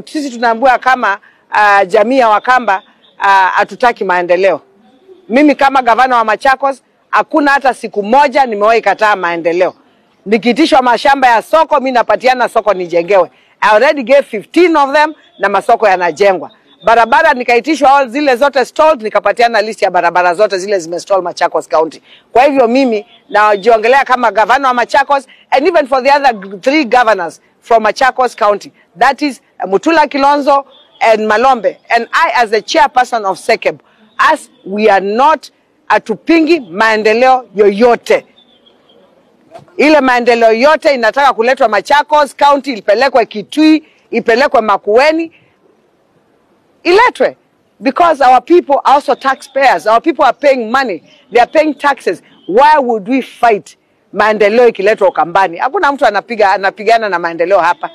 Sisi tunaambiwa kama jamii ya Wakamba hatutaki maendeleo. Mimi kama gavana wa Machakos hakuna hata siku moja nimewahi kataa maendeleo. Nikiitishwa mashamba ya soko, mi napatiana soko nijengewe. I already gave 15 of them na masoko yanajengwa. Barabara nikaitishwa all zile zote stalled, nikapatiana list ya barabara zote zile zimestall Machakos County. Kwa hivyo mimi najiongelea kama gavana wa Machakos and even for the other three governors from Machakos County. That is Mutula Kilonzo and Malombe. And I as the chairperson of SECEB, as we are not hatupingi maendeleo yoyote. Ile maendeleo yote inataka kuletwa Machakos County, ipelekwe Kitui, ipelekwe Makueni, iletwe because our people are also taxpayers. Our people are paying money, they are paying taxes. Why would we fight maendeleo ikiletwa Ukambani? Hakuna mtu anapigana na maendeleo hapa.